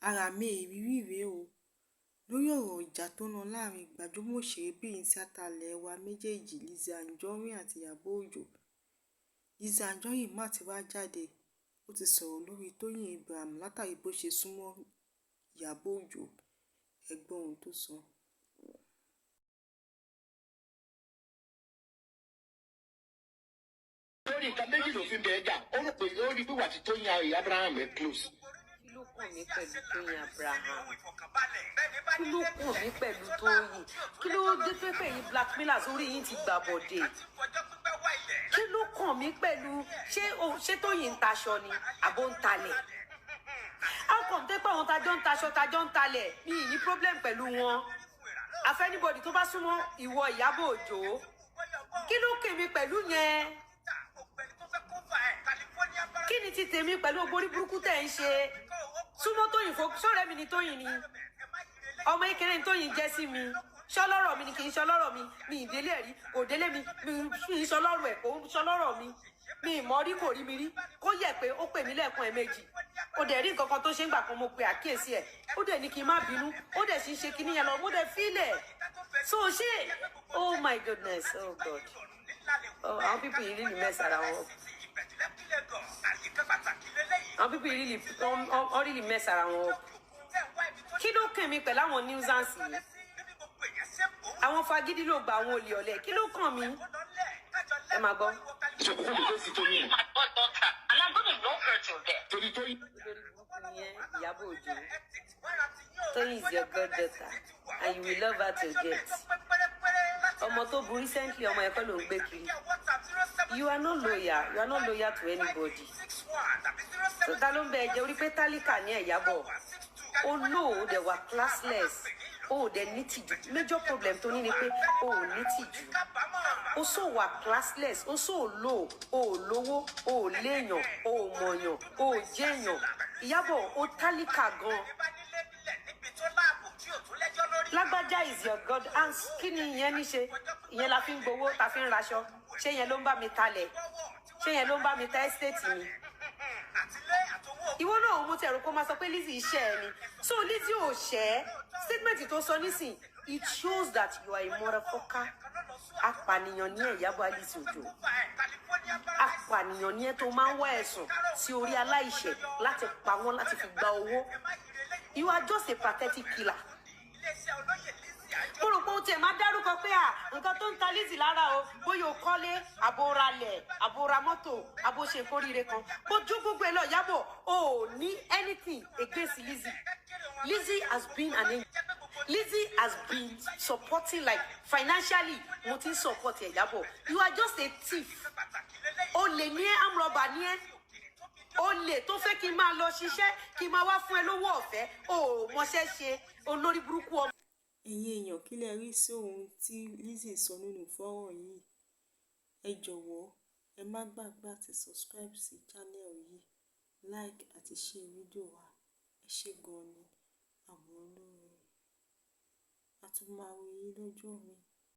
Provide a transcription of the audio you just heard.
Ara mẹ́rìírí rèé o lórí ọ̀rọ̀ ìjà tó ń lọ láàrin gbajúmọ̀ òṣèrébìnrin tíátà ilé wa méjèèjì, Lizzy Anjorin àti Ìyábọ̀ Òjó. Lizzy Anjorin má ti wá jáde, ó ti sọ̀rọ̀ lórí Tóyìn Abraham látàrí bó ṣe súnmọ́ Ìyábọ̀ Òjó. Ẹ gbọ́ ohun tó sọ. Lórí nǹkan méjì ló fi bẹ̀ẹ́ jà. Ó rò pé ó rí bí wà tí Tóyìn Abraham ẹ̀ close. Kí ló kàn mí pẹ̀lú Tóyìn Abraham? Kí ló kàn mí pẹ̀lú Tóyìn? Kí ló dé pé pé yín blackmailers, orí yín ti gbà bọ̀dẹ̀? Kí ló kàn mí pẹ̀lú ṣé Tóyìn ń taṣọ ni àbó ń talẹ̀? How come tẹ́ pé àwọn tajọ́ ń taṣọ, tajọ́ ń talẹ̀, mi ì ní problem pẹ̀lú wọn? Àfẹ́ anybody tó bá súnmọ́ ìwọ Ìyábọ̀ Òjó, kí ló kàn mí pẹ̀lú yẹn? Kí ni ti tèmi pẹ̀lú ogbórí burúkú tẹ̀ ń ṣe? Súnmọ́ Tóyìn fo sọ́rẹ́ mi ni Tóyìn ni, ọmọ ìkéré ni Tóyìn jẹ́ sí mi. Ṣọlọ́rọ̀ mi ni? Kì í ṣọlọ́rọ̀ mi. Mi ì délé ẹ̀ rí, kò délé mi. Mi ì ṣọlọ́rọ̀ ẹ̀, kò ń ṣọlọ́rọ̀ mi. Mi ì mọ̀ rí, kò rí mi rí. Kó yẹ pé ó pè mí lẹ́ẹ̀kan, ẹ̀ẹ̀mejì, ó dẹ̀ rí nǹkan kan tó ṣe ń gbà kan, mo pe àkíyèsí ẹ̀, ó dẹ̀ ní kí n má bínú, ó dẹ̀ sì ń ṣe kinní yẹn lọ, mo dẹ̀ fílẹ̀. So ṣé, oh my goodness, oh God, oh, àwọn people yìí really mess ara wọn up. Àwọn people yìí really, wọ́n really mess ara wọn up. Kí ló kàn mí pẹ̀lú àwọn nuisance yìí, àwọn fagídí ló gba, àwọn olè ọ̀lẹ? Kí ló kàn mí? Ẹ máa gbọ́. Ìṣòkòkò lè fèsì Tóyìn. My goddaughter, and I'm gonna love her till death. Torí Tóyìn. Olórí burúkú ni ẹ, Ìyábọ̀ Òjó. Tóyìn is your goddaughter and you will love her till death. Ọmọ tó bu recently, ọmọ ẹ̀kọ́ ló ń gbé kiri. You are not loyal. You are not loyal to anybody. So ta ló ń bẹ ẹ jẹ orí pé tálíkà ní Ìyábọ̀? O lò ó dẹ̀ wà classless, o ò dẹ̀ ní tìjú. Major problem tó ní ni pé o ò ní tìjú. O so wà classless, o so low, o ò lówó, o ò léèyàn, o ò mọ̀yàn, o ò jẹ́yàn. Ìyábọ̀, o tálíkà gan. Lágbájá is your god and kí ni ìyẹn ní ṣe? Ìyẹn la fi ń gbowó, ta fi ń raṣọ. Ṣé yẹn ló ń bá mi talẹ̀? Ṣé yẹn ló ń bá mi ta estate mi? Ìwọ náà, mo ti ẹ̀rù kó máa sọ pé Lizzy iṣẹ́ ẹ ni. So Lizzy ò ṣẹ́ ẹ́. Statement tó sọ nísìn, it shows that you are a motherfucker. Apànìyàn ní ẹ̀, Ìyábọ̀ Alice Òjó. Apànìyàn ní ẹ tó máa ń wá ẹ̀sùn sí orí aláìṣẹ̀ láti pa wọ́n, láti fi gba owó. You are just a pathetic killer. Mo rò pé o tiẹ̀ máa dárúkọ pé à nǹkan tó ń ta Lizzy lára o, bóyá o kọ́lé, àbò ralẹ̀, àbò ra mọ́tò, àbò ṣe ìkóríire kan. Bójú gbogbo ẹ lọ, Ìyábọ̀, o ò ní anything against Lizzy. Lizzy has been an angel. Lizzy has been supporting, like, financially. Mo ti ń support ẹ. Ìyábọ̀, you are just a thief. Olè ní ẹ, amrọ̀bà ní ẹ, olè tó fẹ́ kí n máa lọ ṣiṣẹ́, kí n máa wá fún ẹ lówó ọ̀fẹ́. O ò mọṣẹ́ ṣe, olórí burúkú ọmọ. Ẹ̀yin èèyàn, kí lẹ rí sí ohun tí Lizzy sọ nínú fọ́nrán yìí? Ẹ jọ̀wọ́, ẹ má gbàgbé àti subscribe sí channel yìí, like àti share fídíò wa. Ẹ ṣé gan ni, àmọ́ lóore. A tún máa rí yín lọ́jọ́ mi.